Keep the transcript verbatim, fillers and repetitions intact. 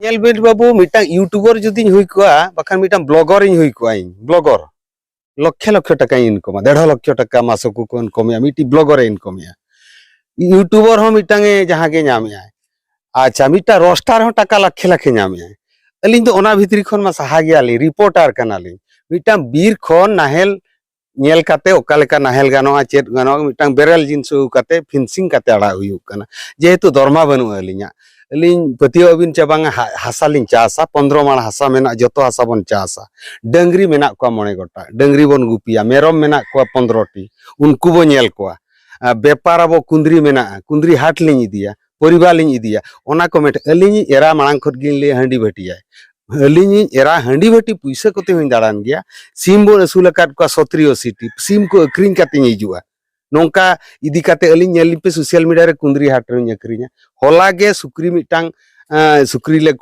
ᱧᱮᱞ ᱵᱤᱱ ᱵᱟᱹᱵᱩ, ᱢᱤᱫᱴᱟᱝ YouTuber ᱡᱩᱫᱤᱧ ᱦᱩᱭ ᱠᱚᱜᱼᱟ, ᱵᱟᱠᱷᱟᱱ ᱢᱤᱫᱴᱟᱝ blogger ᱤᱧ ᱦᱩᱭ ᱠᱚᱜᱼᱟ, ᱤᱧ blogger, ᱞᱚᱠᱷᱮ ᱞᱚᱠᱷᱮ ᱴᱟᱠᱟᱧ ᱤᱱᱠᱚᱢᱟ, ᱫᱮᱲᱦᱚ ᱞᱚᱠᱷᱮ ᱴᱟᱠᱟ ᱢᱟᱥᱚᱠ ᱠᱚ ᱤᱱᱠᱚᱢᱮᱜᱼᱟ, ᱢᱤᱫᱴᱤᱡ blogger ᱮ ᱤᱱᱠᱚᱢᱮᱜᱼᱟ᱾ YouTuber ᱦᱚᱸ ᱢᱤᱫᱴᱟᱝ ᱮ ᱡᱟᱦᱟᱸ ᱜᱮ ᱧᱟᱢᱮᱜᱼᱟᱭ᱾ ᱟᱪᱪᱷᱟ, ᱢᱤᱫᱴᱟᱝ roaster ᱦᱚᱸ ᱴᱟᱠᱟ ᱞᱟᱠᱷᱮ ᱞᱟᱠᱷᱮ ᱧᱟᱢᱮᱜᱼᱟᱭ᱾ ᱟᱹᱞᱤᱧ ᱫᱚ ᱚᱱᱟ ᱵᱷᱤᱛᱨᱤ ᱠᱷᱚᱱ ᱢᱟ ᱥᱟᱦᱟ ᱜᱮᱭᱟᱞᱤᱧ, reporter ᱠᱟᱱᱟᱞᱤᱧ᱾ ᱢᱤᱫᱴᱟᱝ ᱵᱤᱨ ᱠᱷᱚᱱ ᱱᱟᱦᱮᱞ ᱧᱮᱞ ᱠᱟᱛᱮ ᱚᱠᱟ ᱞᱮᱠᱟ ᱱᱟᱦᱮᱞ ᱜᱟᱱᱚᱜᱼᱟ, ᱪᱮᱫ ᱜᱟᱱᱚᱜᱼᱟ, ᱢᱤᱫᱴᱟᱝ ᱵᱮᱨᱮᱞ ᱡᱤᱱᱤᱥ ᱟᱹᱜᱩ ᱠᱟᱛᱮ finishing ᱠᱟᱛᱮ ᱟᱲᱟᱜ ᱦᱩᱭᱩᱜ ᱠᱟᱱᱟ᱾ ᱡᱮᱦᱮᱛᱩ ᱫᱚᱨᱢᱟ ᱵᱟᱹᱱᱩᱜᱼᱟ ᱟᱹᱞᱤᱧᱟᱜ, ᱟᱹᱞᱤᱧ ᱯᱟᱹᱛᱭᱟᱹᱣ ᱟᱹᱵᱤᱱ ᱪᱮ ᱵᱟᱝᱟ, ᱦᱟ-, ᱦᱟᱥᱟ ᱞᱤᱧ ᱪᱟᱥᱟ, ᱯᱚᱱᱫᱽᱨᱚ ᱢᱟᱲ ᱦᱟᱥᱟ ᱢᱮᱱᱟᱜᱼᱟ, ᱡᱚᱛᱚ ᱦᱟᱥᱟ ᱵᱚᱱ ᱪᱟᱥᱟ᱾ ᱰᱟᱹᱝᱨᱤ ᱢᱮᱱᱟᱜ ᱠᱚᱣᱟ ᱢᱚᱬᱮ ᱜᱚᱴᱟᱝ, ᱰᱟᱹᱝᱨᱤ ᱵᱚᱱ ᱜᱩᱯᱤᱭᱟ, ᱢᱮᱨᱚᱢ ᱢᱮᱱᱟᱜ ᱠᱚᱣᱟ ᱯᱚᱱᱫᱽᱨᱚ ᱴᱤ, ᱩᱱᱠᱩ ᱵᱚᱱ ᱧᱮᱞ ᱠᱚᱣᱟ᱾ ᱟᱨ ᱵᱮᱯᱟᱨ ᱟᱵᱚ ᱠᱩᱸᱫᱽᱨᱤ ᱢᱮᱱᱟᱜᱼᱟ, ᱠᱩᱸᱫᱽᱨᱤ ᱦᱟᱴ ᱞᱤᱧ ᱤᱫᱤᱭᱟ, ᱯᱚᱨᱤᱵᱟᱨ ᱞᱤᱧ ᱤᱫᱤᱭᱟ, ᱚᱱᱟ ᱠᱚ ᱢᱮᱱ-, ᱟᱹᱞᱤᱧᱤᱡ ᱮᱨᱟ ᱢᱟᱲᱟᱝ ᱠᱷᱚᱱ ᱜᱮᱞᱤᱧ ᱞᱟᱹᱭᱟ ᱦᱟᱺᱰᱤ ᱵᱷᱟᱹᱴᱤᱭᱟᱭ᱾ ᱟᱹᱞᱤᱧᱤᱡ ᱮᱨᱟ ᱦᱟᱺᱰᱤ ᱵᱷᱟᱹᱴᱤ ᱯᱩᱭᱥᱟᱹ ᱠᱚᱛᱮ ᱦᱚᱸᱧ ᱫᱟᱬᱟᱱ ᱜᱮᱭᱟ᱾ ᱥᱤᱢ ᱵᱚᱱ ᱟᱹᱥᱩᱞ ᱟᱠᱟᱫ ᱠᱚᱣᱟ ᱥᱚᱛᱨᱤ ᱟᱹᱥᱤ ᱴᱤ, ᱥᱤᱢ ᱠᱚ ᱟᱹᱠᱷᱨᱤᱧ ᱠᱟᱛᱮᱧ ᱦᱤᱡᱩᱜᱼᱟ᱾ ᱱᱚᱝᱠᱟ ᱤᱫᱤ ᱠᱟᱛᱮ ᱟᱹᱞᱤᱧ ᱧᱮᱞ ᱞᱤᱧ ᱯᱮ social media ᱨᱮ ᱠᱩᱸᱫᱽᱨᱤ ᱦᱟᱴ ᱨᱮᱧ ᱟᱹᱠᱷᱨᱤᱧᱟ᱾ ᱦᱚᱞᱟ ᱜᱮ ᱥᱩᱠᱨᱤ ᱢᱤᱫᱴᱟᱝ, ᱮᱸ, ᱥᱩᱠᱨᱤ ᱞᱮ ᱠᱩᱴᱟᱹᱢ